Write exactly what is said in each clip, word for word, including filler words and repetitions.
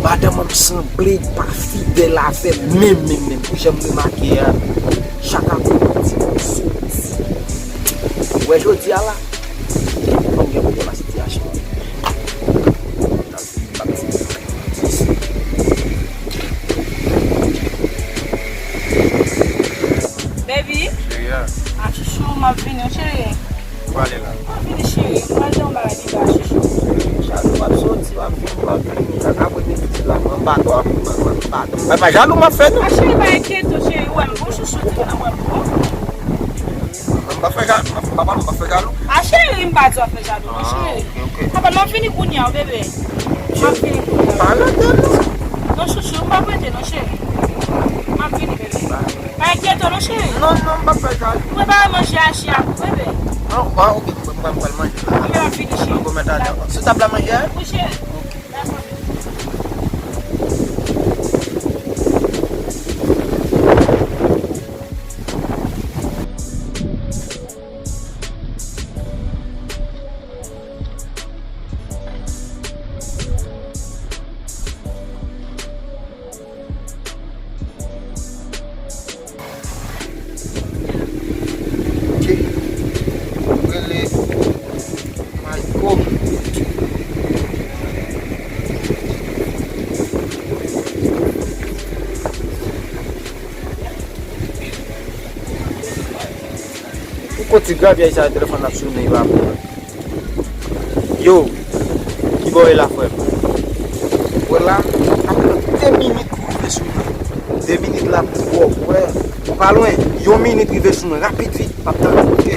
Madanm an m sanble pa fidèl avè m menm, menm, menm. Pou jan m remake a, chak apre midi m soti. Ou wè jodi a la, m gen pwoblèm ak sitiyasyon. Baby. Cheri a. A chouchou, m ap vini, cheri. Ou prale la? M ap vini, cheri. M pral nan yon bagay pi ba, chouchou. Jalou, w ap soti, w ap vini, w ap vini. Kaka bote pitit la, mwen m bat w, mwen m bat w. Mwen pa jalou, m ap fè nou. A cheri, pa enkyete w, cheri. Ou wè m bon, chouchou, ti moun nan, ou wè m bon. Mwen m pa fè jalou, mwen pa, m pa fè jalou. A cheri, m pa di w ap fè jalou, non, cheri. Ah, ok, ok. Papa, m ap vini kounye a, bebe. M ap vini kounye a. Pa rete non. Non, chouchou, m p ap rete non, cheri. M ap vini, bebe. Pa enkyete w non, cheri. Non, non, m p ap fè sa. Ou prepare manje a, cheri, pou bebe. Non, ah, ok, m pral, m pral manje la. Ok, m ap vini, cheri. Bon, mèt atè. Sou tab la manje a? Wi, cheri. Ok. Dakò. Ok. Rele Mayko. Ou konn ti grapyay sa, telefòn ap sonnen, yo ap. Yo, kibò w ye la, frè m? Wè la, ap pran de minit pou rive sou mwen. De minit la pou wè, ou pa lwen. Yon minit rive sou mwen, rapid vit, m ap tann ou, ok?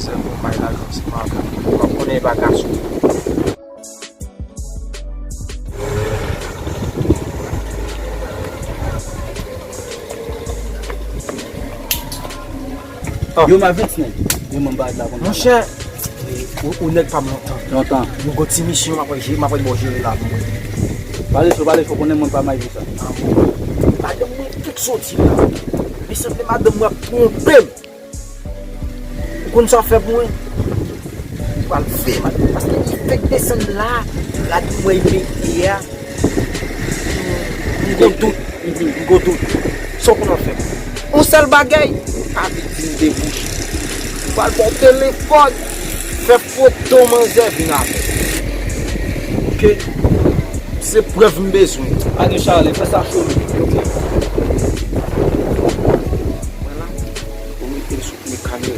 Sèl pou bay lajan, se pa w ap konnen e pa gason. Yo, m a vent nèg. Yo, mwen m pa la konn. Monchè, ou, ou nèg pa m lontan. Lontan. Yon gwo ti misyon m ap jere, m ap ba w jere la pou mwen. Pale cho, pale cho, konnen mwen pa may pou sa. Madanm mwen tout soti la. Men sanble madanm mwen ap twonpe m. Ou konn sa w fè pou mwen? Ou pral fè m, paske li fèk desann la, la di mwen li mete a. M gon dout, m gon dout. Sa w konn w ap fè? Yon sèl bagay, pa vin di m debouche. Ou pral ba w telefòn, fè foto manzè vin avè l. Ok? Se prèv m bezwen. Pa gen chale, fè sa cho. Ok. Mwen la, pou mete l sou.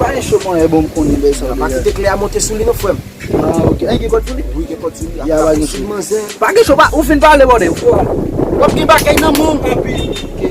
Pa gen cho mwen, e bon, m konnen bagay sa. Pa kite klè a monte sou li non, frè m. Ah, ok. An, gen kòd sou li? Wi, gen kòd sou li. Ya, pa gen cho. Manzè. Pa gen cho, pa, ou fin pale, bòdè. W ap gen bagay nan men w. Anpil. Ok.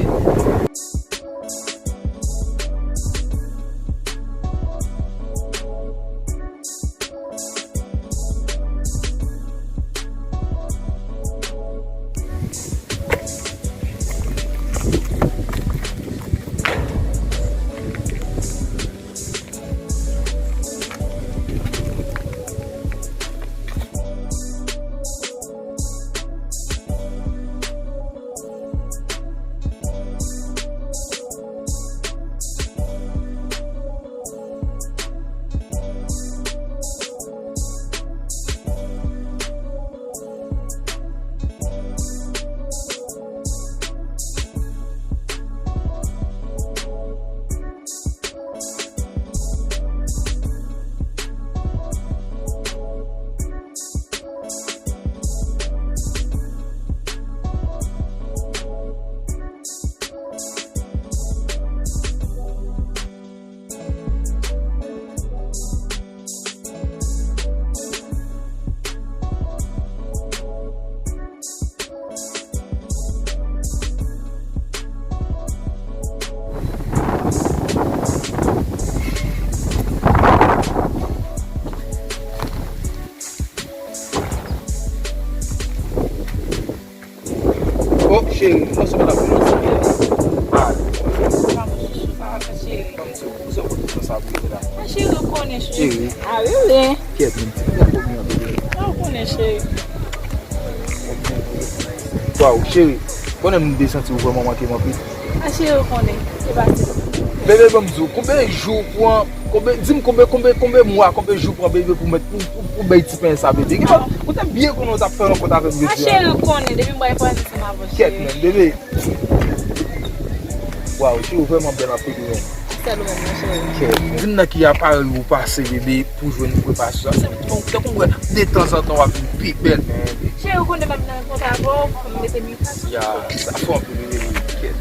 Oh, cheri, m panse w t ap vin ansanm yè. Ah. Cheri. Sa pou sa pou la. Ah, cheri, ou konnen, cheri. Cheri. Ah, wi, wi. Kèt, men ti pran kòb mwen anpil. Ah, ou konnen, cheri. Waw, cheri. Konnen m te santi ou vrèman manke m anpil. Ah, cheri, ou konnen. Se pa ti. Bebe, ban m di w, konbyen jou pran, konbyen, di m konbyen, konbyen, konbyen mwa, konbyen jou pran, bebe, pou mèt, pou, pou, pou bay ti pen sa, bebe? Gen lè, ou te byen konnen w t ap fè rankont avè m jodi a. Cheri, ou konnen, depi m bay fwazi se m avè w, cheri. Kèt, men, bebe. Waw, cheri, ou vrèman bèl anpil, wi. Sèl ou menm, non, cheri. Kèt, men. Di m nan ki aparèy ou pase, bebe, pou jwenn preparasyon sa. Se tankou, tankou m wè, detanzantan w ap vin pi bèl, men. Cheri, ou konnen m ap nan rankont avè w, fò m mete mi- Ya, sa fò anpil, wi, wi, kèt.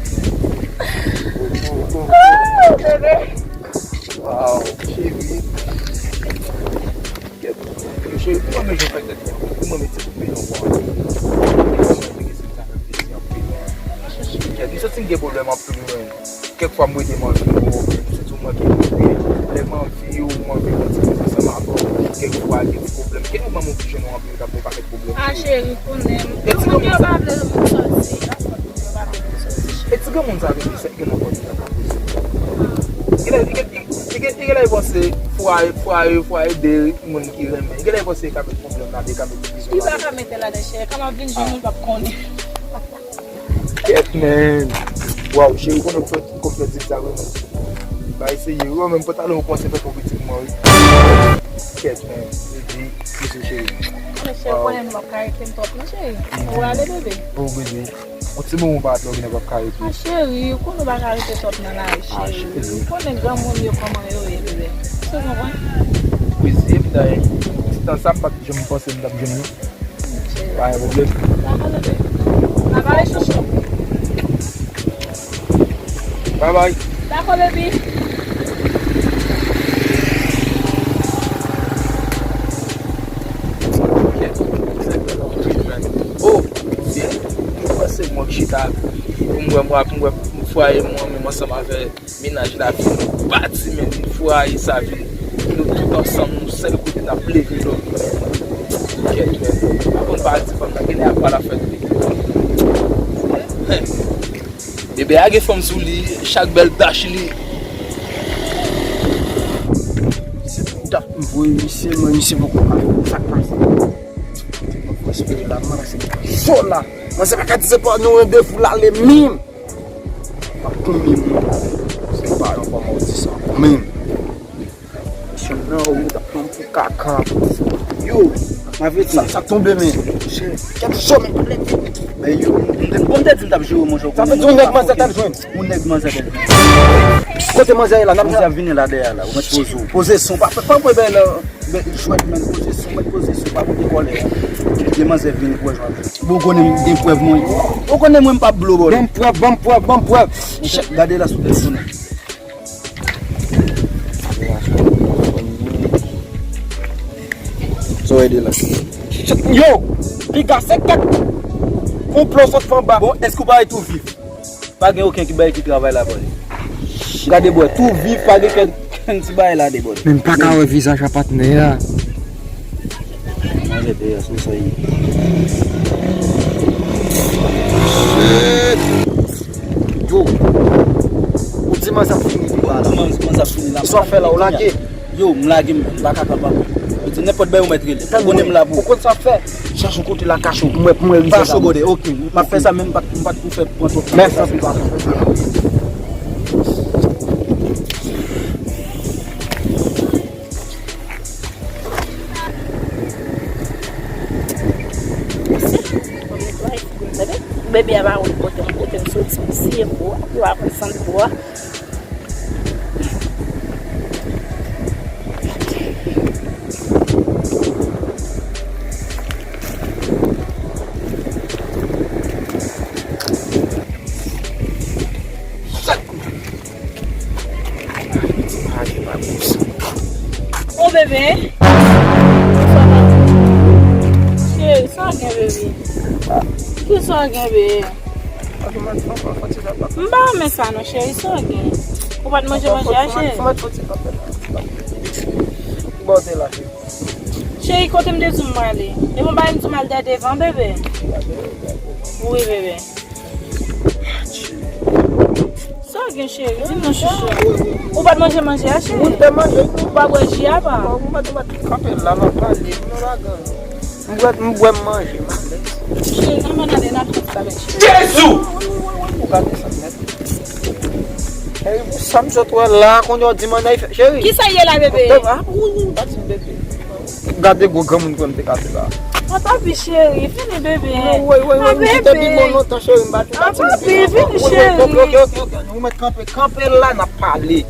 Oh, bebe. Waw, cheri. Kèt. Cheri, pou mwen, men, jan fè tèt mwen. Pou mwen, men, ti kout men, yon bon. Kèt, m santi m gen pwoblèm anpil, wi. Kèk fwa m rete m anvi w, m santi w manke m, lè m anvi w, m anvi w, m anvi w ansanm avè w, kèk fwa gen ti pwoblèm. Kèk moun m oblije nou anvi w, t ap gen yon pakèt pwoblèm. A, cheri, konnen m. Yo pa vle moun sòti. Yo pa vle moun sòti, cheri. E ti granmoun sa vin di sa, gen nan pòt li la pa poze. Genlè, genlè, genlè, genlè panse fwaye, fwaye, fwaye de moun ki renmen. Genlè panse ka met pwoblèm ladan, ka met divizyon ladan. Li pa ka mete ladan, cheri. Kòman vin jwenn nou, l p ap konnen. Kèt, men. Waw, cheri, ou konnen m fè, m konn fè zigzag, wi, men. M pa eseye, wi, menm pantalon ou kòmanse fè twò piti pou mwen, wi. Kèt, men. Epi, kise, cheri. Men, cheri, ou konnen nou p ap ka rete twòp, non, cheri. Ou ale, bebe. Oh, bebe. Yon ti moman ou pa t la, ou genlè p ap ka rete. A, cheri, ou konnen ou pa ka rete twòp nan lari, cheri. Ou konnen granmoun yo kòman yo ye, bebe. Ou konprann? Wi, si, epi dayè, ti tan sa, m pa t janm panse m t ap jwenn nou. Pa gen pwoblèm. Dakò, bebe. Bye bye, chouchou. Bye bye. Dakò, baby. Oh, byen. Mwen panse mwen k chita pou m wè, mwen, pou m wè fwaye mwen menm ansanm avè Mennaj la vin bati, men vin fwaye sa vin. Nou tout ansanm, nou sèl kote n ap leve lòt. Kèt, men. Pa konn pa di fanm nan, genlè apa l ap fè tou. Bebe a gen fanm sou li, chak bèl dach li. Se pou dat m voye misye, mwen, misye poko ka fè sa k pase. Mwen espere la, mwen se cho la. Mwen se pa ka di se pa nou randevou la, le mim. Pa konbyen moun. Se pa yon kòman w di sa. Men. Mesye nan ou t ap pran pou kaka. Yo, m avèti. Sa, sa tonbe, men. Kèk cho, men, pa lè vit. Men yo, bon, m te di m t ap jere, monchè. Sa vle di yon nèg manzè t al jwenn. Yon nèg manzè t al jwenn. Kote manzè ye la? N ap... Manzè ap vini la dèyè la. Ou mèt poze w. Poze son. Pa, pa, pa, pa, pa, Jwèt, men, poze son, mwen poze son, pa pote kòlè. Demanzè vini pou wè jan. Bon, konnen m gen prèv mwen. Ou konnen mwen m pa blo bòlè. Ban m prèv, ban m prèv, ban m prèv. Gade la sou tèt mwen. Sa w ede la. Yo, piga se kèk konplo sot fè anba. Bon, èske w parèt ou viv? Pa gen okenn ki bay ki travay la, bòy. Gade, bòy, tou viv, pa gen kenn, kenn ti bagay la de, bòy. Men m pa ka wè vizaj a patnè a. Manzè deyò, se sa ye. Yo, ou di manzè ap fini pou a la. Manzè, manzè ap fini la. Sa w fè la, ou lage? Yo, m lage, m pa ka kapab. Yo di nenpòt bagay ou mèt rele. Ou konnen m la pou ou. Ou konn sa w ap fè? Chache yon kote la, kache w pou mwen, pou mwen rive la. Pa cho gode, oke. M ap fè sa, men m pa t, m pa t pou fè pran twòp tan. Mèsi anpil, patwon. Bebe a pa wè kote m, kote m soti, m siye bwa, yo ap sant bwa. Oh, bebe. Cheri, sa w gen, bebe? Ki sa w gen, bebe? M pa renmen sa non, cheri, sa w gen? Ou pa t manje manje a, cheri? Cheri, kote m te di w m prale? E bon, bay m di w m al dèyè devan, bebe. Wi, bebe. Sa w gen, cheri? Di m non, chouchou. Ou pa t manje manje a, cheri? Ou pa bwè ji a, pa? Ou mèt, ou mèt kanpe la, m ap pale, m nan lagan. M bwè, m bwè, m manje, m alèz. Cheri, ann ale, n ap fè sa, cheri. Jezi! Ou gade sa nèt. Sa m sot wè la, kounye a w di m ann al fè, cheri. Kisa ye la, bebe? Ou pa di m bebe. Gade gwo granmoun konn te ka fè la. A papi cheri, vini bebe. Non, woy, woy, woy, m te depi bon lontan, cheri, m pa di, m pa di. A papi, vini cheri. Ok, ok, ok, ok. Nou mèt kanpe, kanpe la, n ap pale.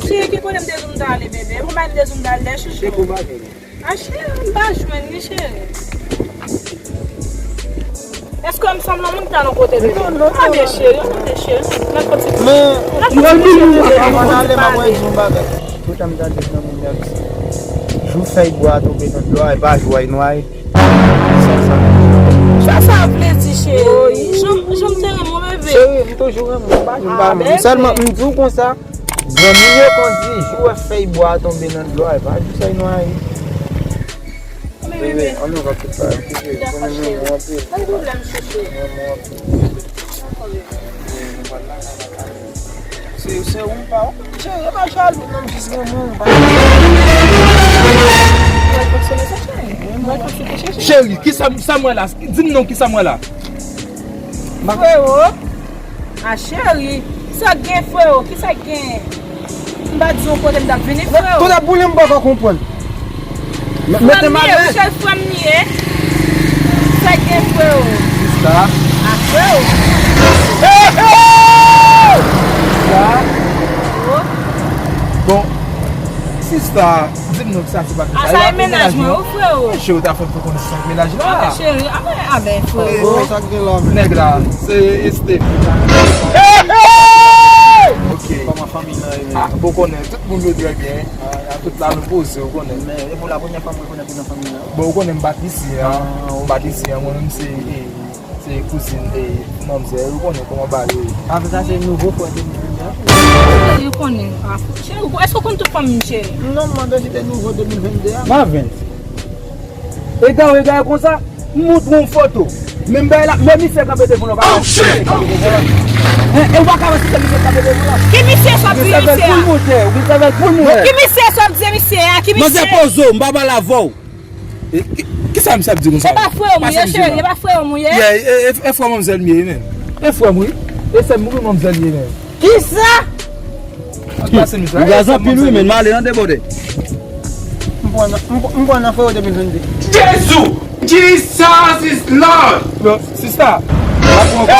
Cheri, ki kote m te di w m ta ale, bebe? Pou m te di w m ta ale, chouchou. Se kou bagay. A cheri, m pa jwenn li, cheri. Èske m sanble yon moun ki ta nan kote bebe? Non, non, non. A men cheri, yon kote cheri. Nan kote. Men, nan kote cheri, bebe. Avan n ale, m ap di yon bagay. Tout tan m tande nan moun nan, jou fèy bwa tonbe nan dlo a, e pa jou a nwa. Sa, sa vle di, cheri? Jan, jan m te renmen w, bebe. Cheri, m toujou renmen w, m pa, m pa, sèlman, m di w konsa. Granmoun yo konn di, jou wè fèy bwa a tonbe nan dlo a, e pa jou sa nwa. Bebe, ann nou va tout sa. Dakò, cheri. Pa gen pwoblèm, chouchou. Se, se ou pa, cheri, e pa jalou, non, m jis renmen w, m pa. Cheri, kisa, sa m wè la? Di m non, kisa m wè la? Frewo. A cheri, sa k gen, frewo? Kisa k gen? M pa di w kote m t ap vini, frewo. Tonnè boule, m poko konprann. Mete m alèz. Frè m li ye, cheri, frè m li ye. Sa k gen, frewo? Sista. A frewo. Hey, hey! Sista. Oh. Bon, sista. Di m non, sa se pa sa. A, sa e mennaj mwen, wi, frewo. Cheri, w ta fè m fè konesans ak mennaj la. A, men cheri, a, men, a, men, frewo. Sa k gen la, men? Nèg la, se Esteve. Hey, hey! Ok. Kòman fanmi nan ye, men? A, bon, w konnen, tout moun yo trè byen. A, tout la nou poze, w konnen. Men, e pou la premyè fwa m rekonèt ou nan fanmi nan. Bon, w konnen m patisyen, an. M patisyen, mwen menm se, e, Se kouzin e manmzèl, ou konnen kòman bagay yo ye. Avè sa se nouvo frè de mil venn de a? Cheri, ou konnen. A, cheri, èske ou konn tout fanmi m, cheri? Non, m mande si te nouvo de mil venn de a. Marvens. Egare, egare konsa, m montre w yon foto. Menm bagay la, men misye kanpe devan w, pa wè misye kanpe devan w. Hein, e ou pa ka wè si se misye kanpe devan w la? Ki misye sa, ki misye a? Misye fè l pou l monte, misye fè l pou l monte. Ki misye sa, di misye a, ki misye? Manzè poze w, m pa pale avè w. E, ki, kisa misye ap di konsa? E pa frè w m ye, cheri, e pa frè w m ye. Yeah, e, e, e frè manmzèl m ye, menm. E frè m, wi. E sè m, wi, manmzèl ye, menm. Kisa? Ann pase misye. Ou gaze anpil, wi, men m ale nan debòde. M pran nan, m pran, m pran nan frè w de mil venn de. Jezi! Jesus is Lord! Sista, pa pran ankò.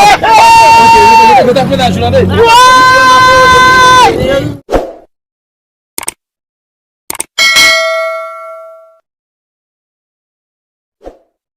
Ok, yo, yo, yo t ap mennaj ou tande.